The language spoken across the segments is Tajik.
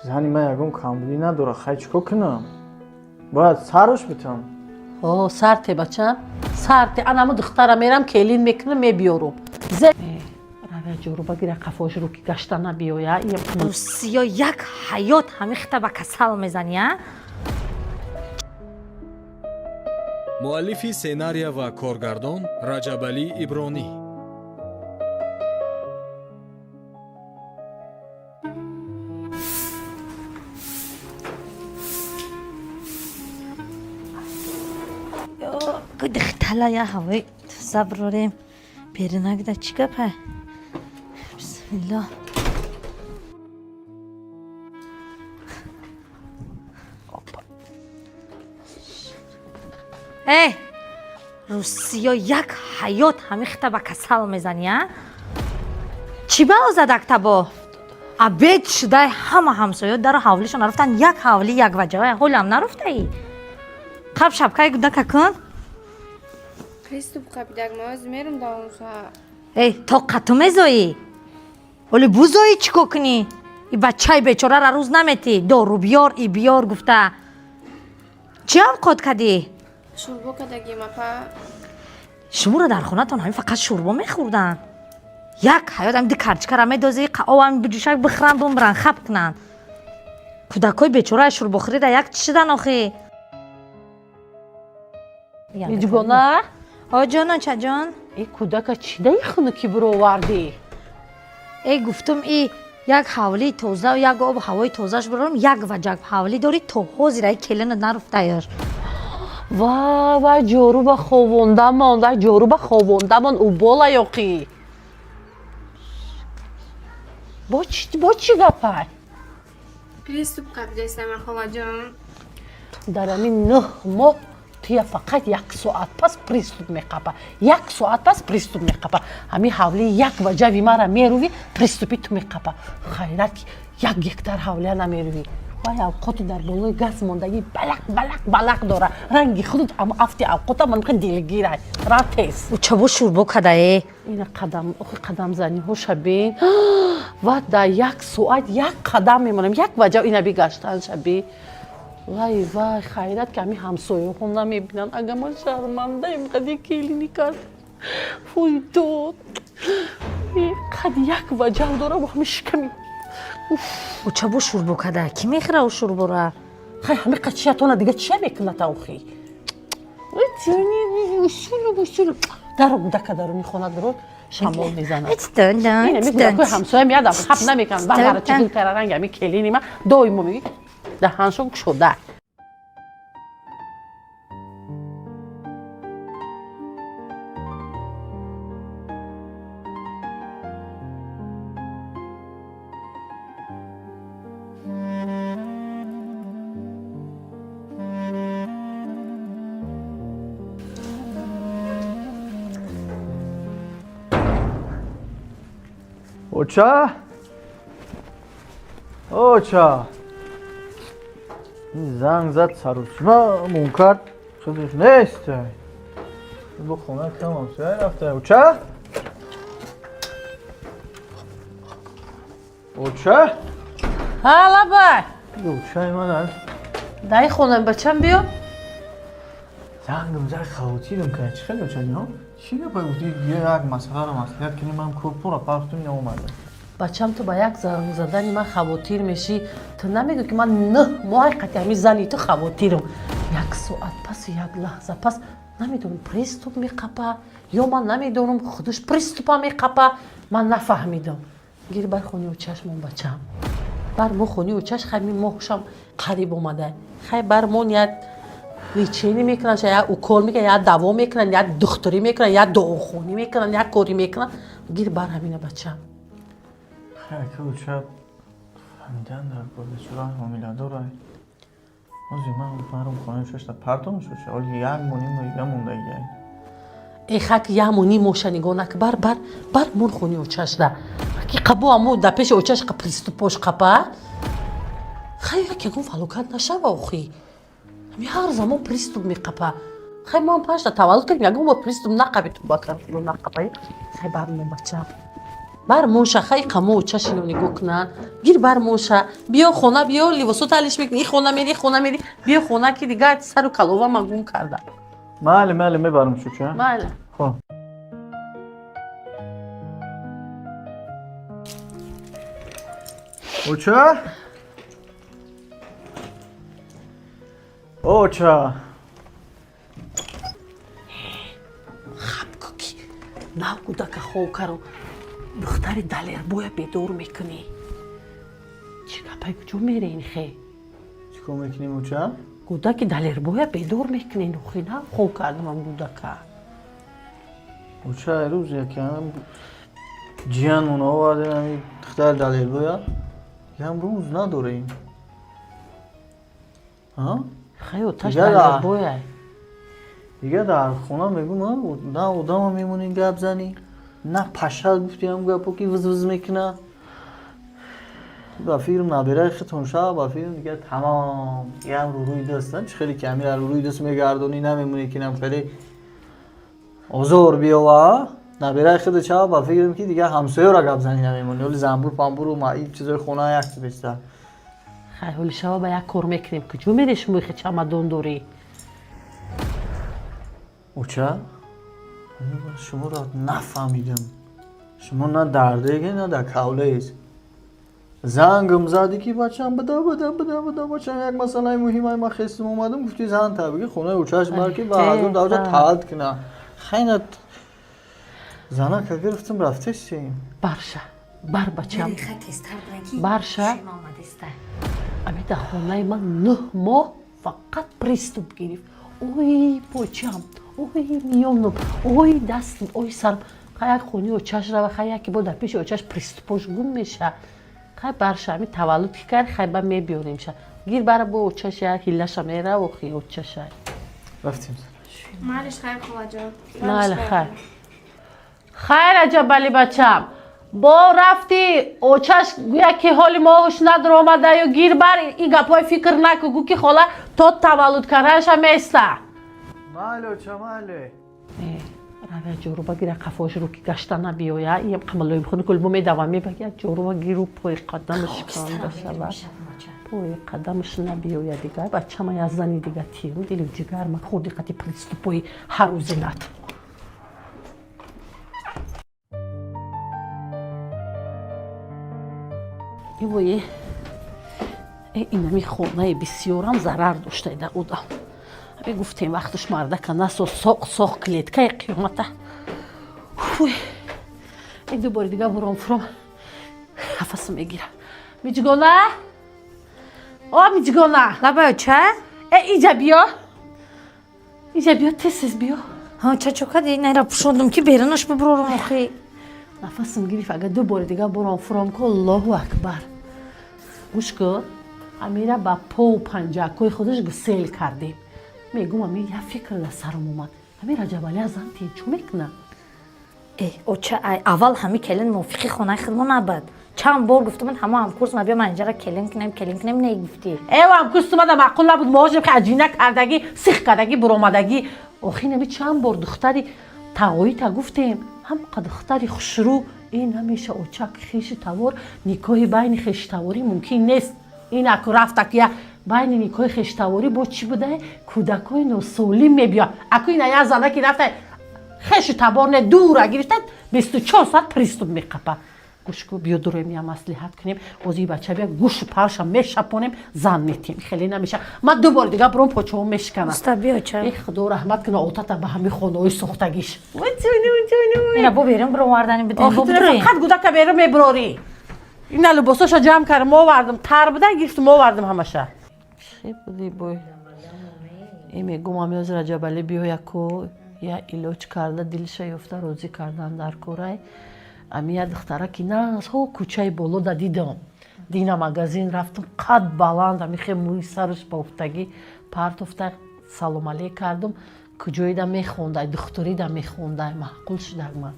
Зани ман ягон камбудӣ надорад, хай чӣ кор кунам? Бояд сарш битам. О, сарте, бачам, сарте. Анамо духтара мерам, келин мекунам, мебиёрум. Зе рава ҷоруба гира, қафош рӯ ки гашта набиёя. Русиё, як ҳаёт ҳамихта ба касал мезанӣ, а? Муаллифи сценария ва коргардон Раҷабалӣ Ибронӣ. Дихтала я ҳавои тоза бирорем. Беринагда чӣ гапа? Бисмилло. Э, русиё, як ҳаёт ҳамихта ба касал мезанӣ, а? Чӣ бало задак табо? Абед шудай, ҳама ҳамсоё дару ҳавлишон нарафтан, як ҳавли як ваҷава ҳолам нарафтаӣ. Қаб шапкаи гудака кун. Приступ қапидак, ма мерам давомша. Эй, тоқату мезоӣ? Ҳоли бузоӣ, чӣ кор кунӣ? И бачаи бечорара рӯз наметӣ, дору биёр, и биёр гуфта. Чӣ авқот кардӣ? Шӯрбо кардагим, апа. Шуморо дар хонатон ҳамин фақат шӯрбо мехӯрданд. Як ҳаёт ҳамин ду карчикара медозӣ, овам биҷӯшак бихӯранд, бумбиранд, хап кунанд. Кӯдакҳои бечораи шӯрбохӯрида як чӣ шудан охӣ? Миҷгона. О, ҷонон, чаҷон. Э, кӯдака чӣ даи хунуки бировардӣ? Э, гуфтум, и як ҳавлии тоза, як обу ҳавои тозаш бирорам, як ваҷак ҳавлӣ дорӣ, то ҳозир ай келина наруфтаяш. Ва вай ҷоруба ховондамон, вай ҷоруба ховондамон, убола ёқӣ. Бо чӣ гапай? Приступ қапидастам, холаҷон. Дар ҳамин 9 моҳ туя фақат як соат пас приступ меқапа, як соат пас приступ меқапа. Ҳамин ҳавлии як ваҷави мара мерӯвӣ, приступи ту меқапа. Хайрат ки як гектар ҳавлия намерӯвӣ. Вай авқоти дар болои газ мондагӣ балақ балақ балақ дора, ранги худут ама афти авқота ман дилгирай ра тез. Чабо шӯрбо кадае? Ина қадам, охи қадамзаниҳоша бин. Ва дар як соат як қадам мемонам, як ваҷав ина бигаштанша би. Вай, вай, хайрат ки ҳамин ҳамсояҳо намебинанд. Агар ман шармандаем, қади келини кард. Фуй, дод, қад як ваҷав дорам, ҳами шиками. Чабо шӯрбо када? Кӣ мехӯра ӯ шӯрбора? Хай, ҳами қачиятона дига чия мекунад охи? Даро гудака даруни хона даро, шамол мезанад. Ҳамсоя меядам, хаб намекунад. Багара чигил кара, ранги ҳами келини ма доимо меги, даҳаншон кушода. Оча? Оча? Занг зад, сарусма мункар, худаш нест. Бо хона кам ҳамсоя рафта. Оча? Оча? Ҳа, лабай. Очаи ман аст. Даи хонам, бачам, биё. Зангам зад, хавотирам кард. Чӣ хел, оча ҷон? Чӣ гапа гуфтӣ? Як масъаларо маслиҳат кунем, ман кор пура партум наомадам. Бачам, ту ба як занг задани ман хавотир мешӣ? Ту намегӯ ки ман 9 моҳи қати ҳами зани ту хавотирам. Як соат пас, як лаҳза пас, намедонам, приступ меқапа ё ман намедонам, худаш приступа меқапа, ман нафаҳмидам. Гир бар хони очашмон, бачам, бар мо хони очаш. Хай, ми моҳшам қариб омада. Хай, бар мон як лечение мекунанд, як укол мекунанд, як даво мекунанд, як духтурӣ мекунанд, як дуохонӣ мекунанд, як корӣ мекунанд. Гир бар ҳамина, бачам. Оча, фаҳмидан дар кор, бечора ҳомиладорай. Ҳозир ман баром хонаи шашта партом шуша. Ҳоли як моҳ ним моҳ мондагиай. Э, хак, як моҳ ним моша нигоҳ нак, бар бар бар мон хони очашда ки қабо аму дар пеши очаш қа приступош қапа. Хай, як ягон фалокат нашава охи. Ҳами ҳар замон приступ меқапа. Хай, ман панҷта таваллуд кардем, ягон бор приступ нақаби, ту бакар нақапа. Хай, бар мон, бачам. Бар моша, хай қамо чашино нигоҳ кунанд. Гир бар моша, биё хона, биё либосото алиш мекунӣ, и хона мери, и хона мери, биё хона ки дигар сару калова ма гум карда. Майли, майли, мебарам чуча. Майли. Хоб. Оча? Оча. Хаб ки нав кӯдака хов каро духтари Далербоя бедор мекунӣ. Чӣ гапай, куҷо мерен хе? Чӣ кор мекунем, оча? Кӯдаки Далербоя бедор мекунен, охи нав хов кардам кӯдака. Оча, рӯз якам ҷиянмон овардем ами духтари Далербоя. Ям рӯз надорем. Ҳа? Хай оташ Дигар Далербоя. Дигар дар хона мегӯм, на одама мемонем гап занӣ, на пашал гуфтиам гапо ки виз-виз мекуна. Ба филм набираи хитон шава, ба филм дигар тамом. Ям рӯи даст, чӣ хеле ки амира рӯи даст мегардонӣ, намемонӣ ки нам хеле озор биёва. Набираи хида чава, ба фикрам ки дигар ҳамсоёра гап занӣ намемонӣ. Оли замбур памбуру ин чизои хона як чиз бештар. Хай ҳоли шава ба як кор мекунем. Куҷо мере шумо хе чамадон дорӣ? Оча, шуморо нафаҳмидам. Шумо на дар деге, на дар кавлез. Зангам задӣ ки бачам бада бада бада бада бачам як масъалаи муҳимай ма хестим омадам, гуфти зан та бигӣ хонаи очаш бар ки ба ҳазур давҷа таалт куна. Хайна занака гирифтам рафтестем. Барша, бар бачам. Барша. Ами дар хонаи ман 9 моҳ фақат приступ гирифт. Ой почам, ой миёнам, ой дастам, ой сарам. Хай як хони очаш рава, хай яке бо дар пеши очаш приступош гум меша. Хай барша, ами таваллуд ки кард, хай ба мебиёремша. Гир бара бо очаш я ҳиллаша мера, охи очаша. Рафтем. Майлиш хайр, холаҷон. Майли хайр. Хайр, Раҷабали бачам. Бо рафти очаш гӯя ки ҳоли моҳуш надаромадаю гир бар ин гапҳои фикр наку, гӯ ки хола то таваллуд карданаша места. Майли, оча, майли. Рава ҷоруба гира қафош рӯ ки гашта набиёя. Иям қамалоим хуни кулмо медава мебага ҷоруба гиру пои қадамаш канда шава. Пои қадамаш набиёя дигар. Бачама я зани дига тиюм дилу ҷигар ма хурди қати приступои ҳаррӯзинат. Ивое, инами хонаи бисёрам зарар дошта дар одам. Ами гуфтем вақташ мардака насо соқ соқ клеткаи қиёмата. Фуй. Ин ду бори дига буром фуром ҳафасам мегира. Миҷгона? О, Миҷгона! Лабай оча? Иҷа биё. Иҷа биё, тез-тез биё. Ҳа, ча чо кади? Найра пушондум ки берунаш бибурорум охи. Нафасам гирифт, агар ду бори дига буром фуром ку, Аллоҳу акбар. Гӯш кун, амира ба пову панҷакҳои худаш гусел кардем. Мегум, ами як фикр дар сарам омад. Ами Раҷабали аз зан тинчу мекуна. Оча, ай, аввал ҳами келин мувофиқи хонаи худмо набад. Чанд бор гуфтуман ҳама ҳамкурс ма биё ман инҷара келин кунем, келин кунем, негуфтӣ. Эв ҳамкурс тумада маъқул набуд, моҳошем ки аҷина кардагӣ, сих кардагӣ, буромадагӣ. Охи нами чанд бор духтари тағоита гуфтем, ҳамқа духтари хушрӯ, ин ҳамеша очак хеши тавор, никоҳи байни хешитаворӣ мумкин нест. Ин аку рафтак я байни никоҳи хешитаворӣ бо чӣ буда? Кӯдакҳои носолим мебиёд. Аку ина як зана ки рафта хешу табор не дура гирифта 24 соат приступ меқапа. Гӯш ку, биё дуроем я маслиҳат кунем. Ози бача бия гӯшу парша мешапонем, зан метем. Хеле намеша. Ман ду бори дига буром почоам мешиканам. Уста биё ча. Э худо раҳмат куна отата ба ҳами хонаҳои сохтагиш. Ой ҷони, ой ҷони, ой. Ина бо берун буро овардани бидем, бо Охи, бироем. фақат гудака берун мебурорӣ. Ина либосоша ҷамъ кардам, овардам. Тар буда гирифтам, овардам ҳамаша. Чӣ буди бой? Э мегум ами оз Раҷабалӣ биёя ку, я илоҷ карда дилша ёфта розӣ кардан дар корай. Ами я духтара ки на ҳо кӯчаи боло да дидам. Дина магазин рафтам, қад баланд, ами хе мӯи сараш бофтагӣ партофта, салом алейк кардам. Куҷоида мехондай, духтурида мехондай, маъқул шудак ман.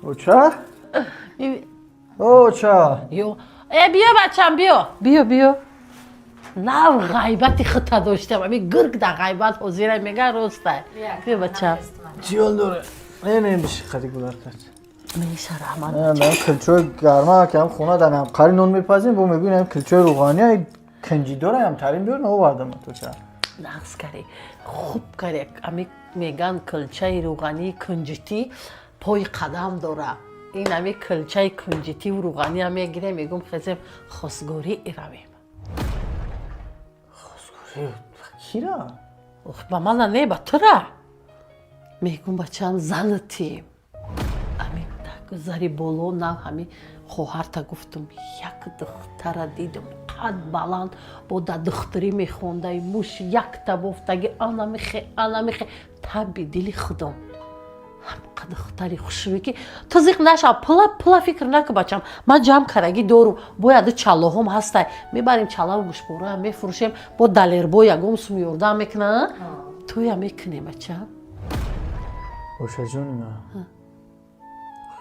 Оча? Оча. Ё, э, биё, бачам, биё, биё, биё. Нав ғайбати худта доштам, ами гирг дар ғайбат ҳозира мега, ростай. Биё, бачам. Чӣ ҳол дора? Не, не, биши қади гуларкат. Меша, раҳмат. Ман килчои гарма кам хона данам. Қари нон мепазим, бо мегӯем килчои рӯғани ай кунҷи дораям тарин биёр наовардам то ча. Нағз карӣ, хуб карӣ. Ами меган килчаи рӯғании кунҷитӣ пои қадам дора. Ин ами килчаи кунҷитиву рӯғаниам мегирем, мегум хезем хосгорӣ равем. Хосгорӣ кира? Ба мана не, ба тура. Мегум, бачам, занатем. Ами зари боло нав ҳами хоҳарта гуфтум, як духтара дидум, қад баланд, бо да духтурӣ мехондаи, муш якта бофтаги, анамихе, анамихе, таби дили худом. Ҳамқа духтари хушрӯй ки ту зиқ наша, пула пула фикр наку, бачам, ман ҷамъ карагӣ дорум, бояд чаллоҳом ҳастай, мебарем чаллаву гӯшпораам мефурӯшем, бо далербо ягон сум ёрдам мекуна, туя мекунем, бачам. Ошаҷони ман,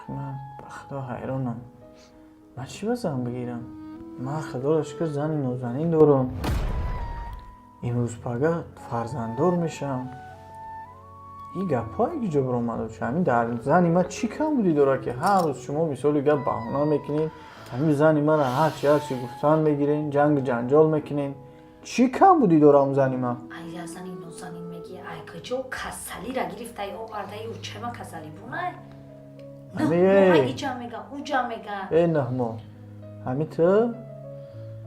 ман ба худо ҳайронам. Ман чӣ ба зан бигирам? Ман худоро шукр, зани нозанин дорам. Имрӯз пага фарзанддор мешавам. Ин гапҳое ки ҷо баромада, ҳамин дар зани ман чӣ камбудӣ дорад, ки ҳар рӯз шумо мисоли гап баҳона мекунед, ҳамин зани мара ҳарчи ҳарчи гуфтан мегирен, ҷангу ҷанҷол мекунен? Чӣ камбудӣ дорам зани ман? Ай, зани нозанин мегӣ, ай куҷо касалира гирифтай овардаи? Учема касали бунай иҷа мега, уҷа мега. Э, 9 моҳ ҳами ту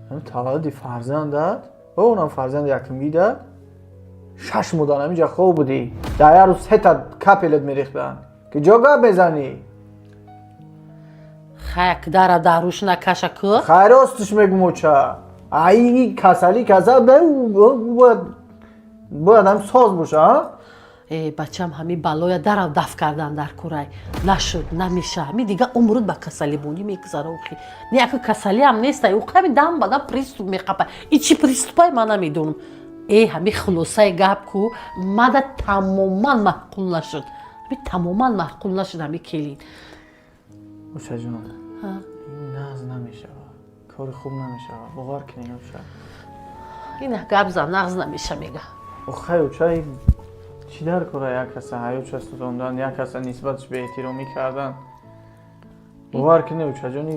ҳами таваллуди фарзандат, онам фарзанди якумгидат, 6 моҳ дар ҳаминҷа хоб будӣ, дар як рӯз сета капелет мерехтанд, ки ҷо гап мезанӣ? Хаяк дара даруш накаша ку. Хай, ростиш мегум, оча, ай касалӣ касал бояд ҳам соз боша, а? Э, бачам, ҳами балоя дарав даф кардан дар курай нашуд, намеша. Ҳами дига умрут ба касалибонӣ мегузара. Охи не, яку касалиам нестай, ҳами дам ба дам приступ меқапа. И чӣ приступай, ман намедонам. Э, ҳами хулосаи гап ку, мада тамоман маъқул нашуд, ҳами тамоман маъқул нашуд ҳами келин. Очаҷон, наз намешава, кори хуб намешава, бовар кунед, оча. Ина гап зан, нағз намеша мега. Охай, оча, чӣ дар кора як каса ҳаётша сӯзондан, як каса нисбаташ беэҳтиромӣ кардан? Бовар кунед, очаҷони,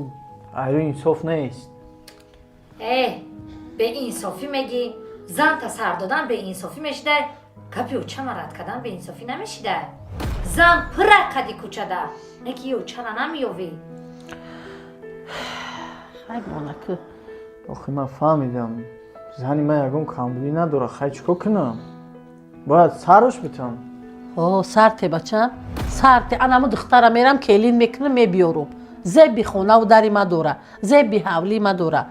айрӯ инсоф нест. Э, беинсофӣ мегӣ? Занта сар додан беинсофӣ мешидай, гапи очама рад кардан беинсофӣ намешидай? Зан пура қади кӯчада, не ки очара намеёвӣ. Хай, монаку. Охи, ман фаҳмидам, зани ман ягон камбудӣ надорад. Хай, чӣ кор кунам? Бояд сараш битам. О, сарте, бачам, сарте. Анамо духтара мерам, келин мекунам, мебиёрум. Зеби хонаву дари ма дора, зеби ҳавлӣ ма дора,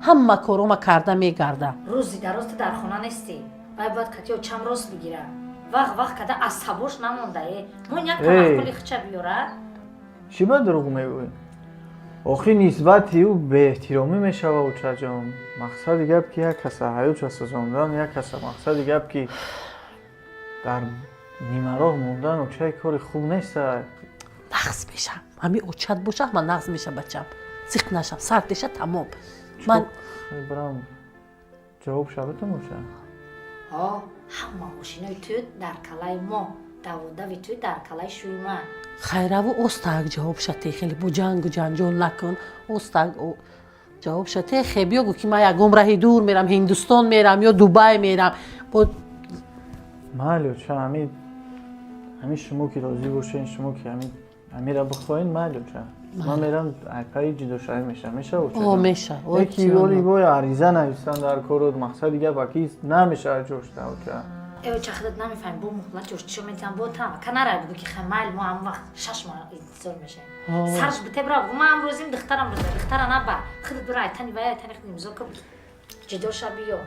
ҳама корома карда мегарда. Рӯзи дароз ту дар хона нестӣ, вай бояд кати очам рост бигира. Вақт вақт када асабош намонда. Э, мон як Эй. тамаққули хича биёра. Чӣ ба дурӯғ мегӯӣ? Охи, нисбати ӯ беэҳтиромӣ мешава, очаҷон. Мақсади гап ки як каса ҳаётша сӯзондан, як каса, мақсади гап ки дар нимароҳ мондан, очаи, кори хуб неста. Нағз меша, ҳами очат боша, ҳама нағз меша, бачам, зиқ наша, сартеша, тамом. Ман Бирам ҷавоб шабитам, оча? Ҳо, ҳама мошинои ту дар калаи мо, даводави ту дар калаи шӯи ман. Хайраву остак ҷавоб шате, хеле бо ҷангу ҷанҷол накун, остак ҷавоб шате. Хе, биё, гӯ ки ман ягон раҳи дур мерам, Ҳиндустон мерам ё Дубай мерам бо. Майли, оча, ҳами шумо ки розӣ бошен, шумо ки ҳами ҳамира бихоҳен, майли, оча, ман мерам, айпаи ҷудошавӣ мешавам, мешава? О, меша. Яки оли бой ариза нависам дар корот. Мақсади гап аки намешава ҷошта, оча. Э, оча, худат намефаҳми, бо муҳлат ҷош метиҳам, бо там канара бугӯ ки хай, майли, мо ҳам вақт 6 моҳ интизор мешавем. Сарш бите, бира, ма ҳам розим, духтарам роза. Духтара наба, худат бира, айтани вай, айтани худ имзо ка, ҷудо ша, биё.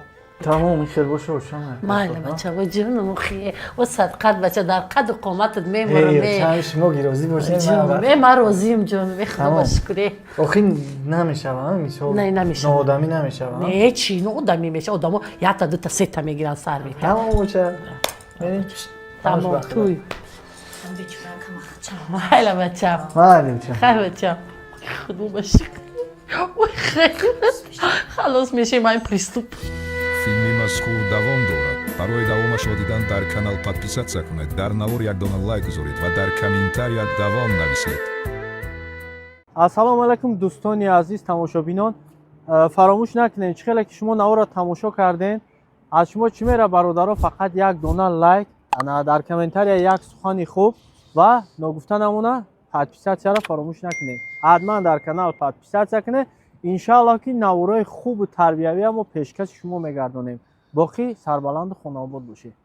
Тамом, ин хел боша, оча. Майли, бача, во ҷонум, хие, во садқат, бача, дар қаду қоматат меморам. Эй, шумо ки розӣ бошед. Ҷонум, ман розием, ҷонум, худо ба Тамом. шукре. Охи, намешава, мисол? Не, намешава. Ноодамӣ намешава? Не, чӣ ноодамӣ меша? Одамо якта, дута, сета мегиранд, сар метан. Тамом, оча, мерем. Тамом, туй. Бечора камахча. Майла, бачам. Майли, бачам. Хайр, бачам. Худо ба шукр. Ой, хайр, халос мешем айн приступ. Филми мазкур давом дорад. Барои давомашро дидан дар канал подписаться кунед, дар навор якдона лайк гузоред ва дар комментария «давом» нависед. Ассалому алайкум, дӯстони азиз, тамошобинон. Фаромӯш накунед, чӣ хеле ки шумо наворро тамошо кардем, аз шумо чӣ мера, бародаро? Фақат як дона лайк, ана дар комментария як сухани хуб ва ногуфта намона, подписаться ро фаромӯш накунед. Ҳатман дар канал подписаться кунед. Иншааллоҳ, ки наворои хубу тарбиявия мо пешкаши шумо мегардонем. Боқӣ сарбаланду хонаобод бошед.